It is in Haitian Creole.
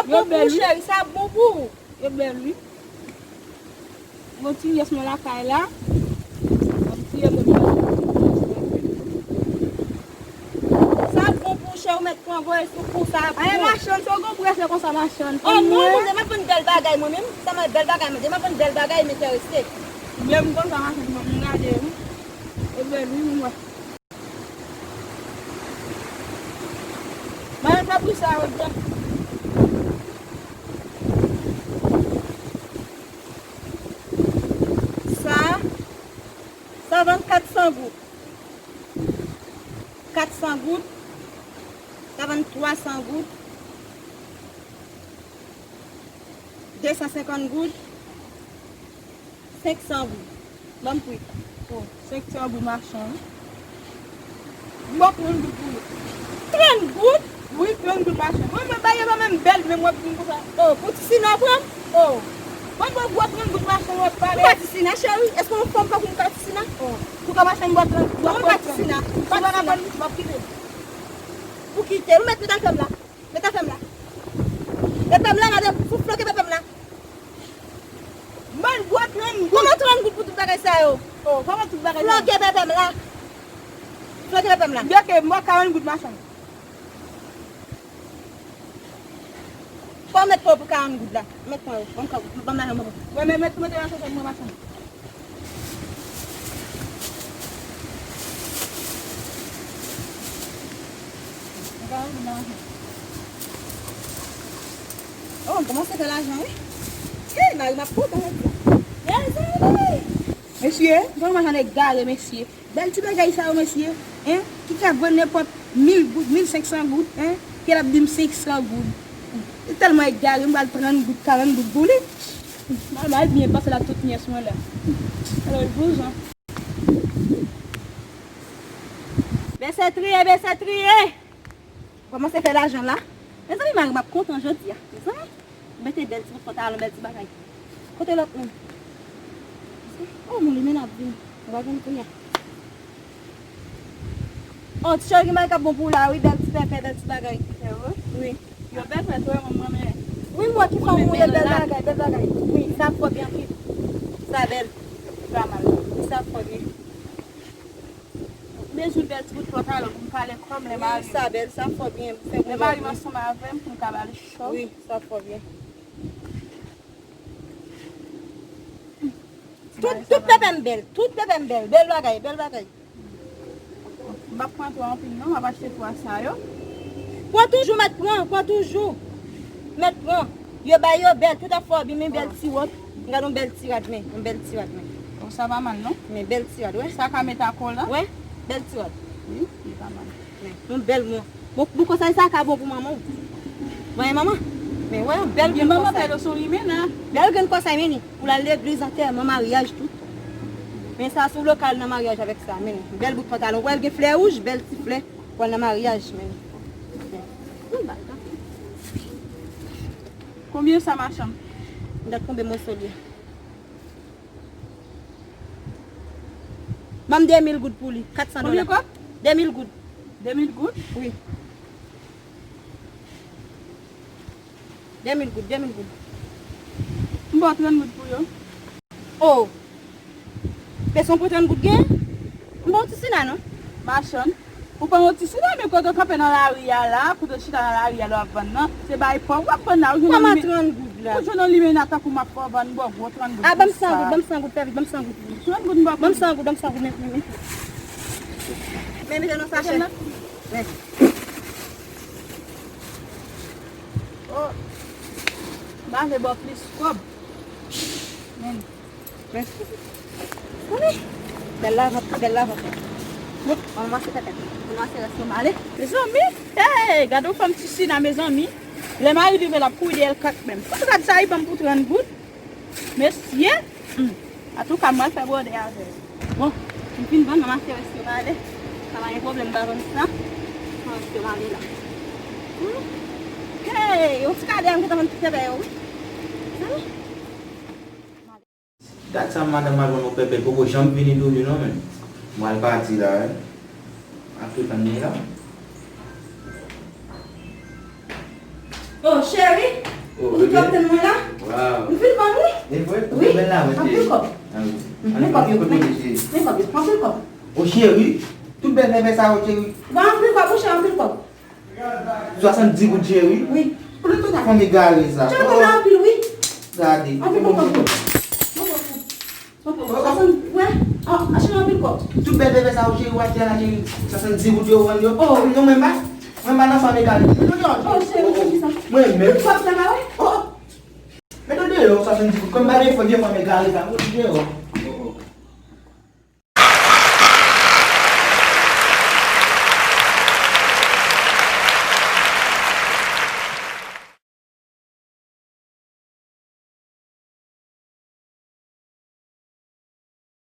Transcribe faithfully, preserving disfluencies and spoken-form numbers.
Yo bèl, wi. Cheri, sa bon pou ou. Yo bèl, wi. Gon ti nyès mwen lakay la. Gon ti yo bèl. Sa bon pou chè ou mèt pran voye sou kou sa. Aye, machann, se w gon prese konsa, machann. Oh, non, mwen, m ap vann bèl bagay, mwen menm. Sa mwen bèl bagay, mwen, m ap vann bèl bagay, m enterese. Lè m konsa, machann, m gade, wi. E bèl, wi, mwen. Mwen, sa pou sa, yo bèl. Sa, sa vann kat san goud. Kat san goud. Sa vann twa san goud. De san senkant goud. Senk san goud. Ban m pri. Oh, senk san goud machann, wi. M ba w trant goud pou li. Trant goud? Wi, trant goud machann. Mwen, mwen, bagay yo pa menm bèl, men mwen, pou m konsa. Oh, pou ti Sina pran m? Oh. Mwen, mwen, ba w trant goud machann, wè, pa bèl. Ou pa ti Sina, cheri? Èske yon fanm pa konn pa ti Sina? Oh. Pou ka machann, m ba w trant, m ba w trant. Mwen, pa ti Sina. Pa ti Sina. M ap kite. Ou kite. Ou mèt met afè m la. Met afè m la. Met afè m la, gade, pou floke met afè m la. Mwen, gwo trant goud. Kòman trant goud pou tout bagay sa yo? Oh, kòman tout bagay sa yo? Floke pèpè m la. Floke pèpè m la. Bloke, m ba w karant goud machann. Fò w met pou, pou karant goud la. Met pran yo. Ban m ka, ban m lajan, ban m. Wè, men, met, met lajan sa mwen machann. Oh, m kòmanse fè lajan, wi. Hey, mari m ap kontan jodi a. Mezanmi! Mesye, m pa konn machann egare, mesye. Bèl ti bagay sa yo, mesye. Hein? Ki ka vann nenpòt mil goud, mil senk san goud, hein? Ke l ap di m senk san goud. Li tèlman egare, m pral trant goud, karant goud pou li. Mal, mal byen pase la tout nyès mwen la. Alò, l vouzan. Bese triye, bese triye. Kòmanse fè lajan la. Mezanmi, mari m ap kontan jodi a. Mezanmi, mete bèl ti bout pantalon, bèl ti bagay. Kote lòt moun? Oh, moun li menm ap vin. Ou pa vin kounye a. Oh, ti cheri, gen bagay k ap bon pou ou la, wi, bèl ti pèpè, bèl ti bagay. Se vre? Wi. Yo bèl frè, tou, mwen, mwen, men. Wi, m wè ki fanm ou ye, bèl bagay, bèl bagay. Wi, sa fò byen anpil. Sa bèl. Pa mal. Wi, sa fò byen. Mezanmi, bèl ti bout pantalon pou m kale kò m lè mari m. Wi, sa bèl, sa fò byen. Lè mari m ansanm avè m pou m ka ba l cho. Wi, sa fò byen. Tout, tout pepe m bèl, tout pepe m bèl, bèl bagay, bèl bagay. M p ap pran twa anpil non, m ap achte twa sa yo. Pran toujou, mèt pran, pran toujou. Mèt pran. Yo bay yo bèl, tout afè w byen, men bèl ti wòb. Gade yon bèl ti rad, men, yon bèl ti rad, men. Bon, sa pa mal non. Men bèl ti rad, wè. Sa ka met a kò la. Wè, bèl ti rad. Wi, li pa mal. Men, yon bèl bon. Bon, bon konsèy sa ka bon pou manman w. Mwen manman. Men wè, bèl grenn konsèy. Manman fè leson limena. Bèl grenn konsèy, men ni. Pou l al legliz, antèman, maryaj, tout. Men sa sou lokal nan maryaj avèk sa, men ni. Bèl bout pantalon. Wè, l gen flè wouj, bèl ti flè. Pou al nan maryaj, men ni. Konbyen sa, machann? M dat konbyen moso li ye. Ban m de mil goud pou li, kat san dola. Konbyen kòb? De mil goud. De mil goud? Wi. De mil goud, de mil goud. M ba w trant goud pou yo. Oh! Pèsonn pou trant goud gen? M ba w ti sina non. Machann. Ou pa yon ti sina, men kote w kanpe nan lari a la, kote w chita nan lari a lè w ap vann nan, se bay pòv w ap vann la, ou jwenn yon limena. Kòman trant goud la? Ou jwenn yon limena tankou m ap fè w vann, m ba w gwo trant goud pou sa. A, ban m san goud, ban m san goud, fè vit, ban m san goud. Trant goud m ba w. Ban m san goud, ban m san goud, men, men. Men, mete nan sachè. Men. Oh. M pa vle ba w plis kòb. Men. Mèsi. Wi. Bèl lavan, bèl lavan. Bon, ann ranmase tèt, ann ranmase rès yo, m ale. Mezanmi, hey, gade yon fanm ti sina, mezanmi. Lè mari li rive, l ap kouri dèyè l kanmenm. Pou gad sa, li ban m pou trant goud. Mesye. Hmm. Antouka, m pral fè bwòdè avè l. Bon, m fin vann, m ranmase rès yo, m ale. Sa pa gen pwoblèm, m pa vann sa. Pran rès yo, m ale la. Hmm. Hey, yon ti kadè, m gentan vann tout pepe yo, wi. Mezanmi. Dat sa madanm al vann yon pèpè, poko janm vini toujou non, men. Mwen al pati la, wi. Ap tou tann li la. Oh, cheri, Ou te ap tann mwen la? Waw. M vin vann wi. E vre? Wi. Bèl la, wè, anpil kòb. Ah, wi. Men kòb yo, men kòb yo, anpil kòb. O cheri, tout bèl vèvè sa yo, cheri. Ba anpil kòb, monchè, anpil kòb. Swasanndis goud, cheri. Wi. Pou lè tout fanm egare sa. Cheri, kòb la anpil, wi. Gade. Anpil kòb, anpil kòb. Bon, bon, bon. Wè, a, a, cheri, anpil kòb. Tout bèl vèvè sa yo, cheri, w achte la, cheri. Swasanndis goud yo vann yo. Oh. Non, mwen pa, mwen pa nan fanm egare. Oh, cheri, ou di sa. Mwen menm. Tout kòb sa la, wè. Oh. Mete w deyò, swasanndis goud. Kòm pa gen fanm, vye fanm egare sa, mete w deyò.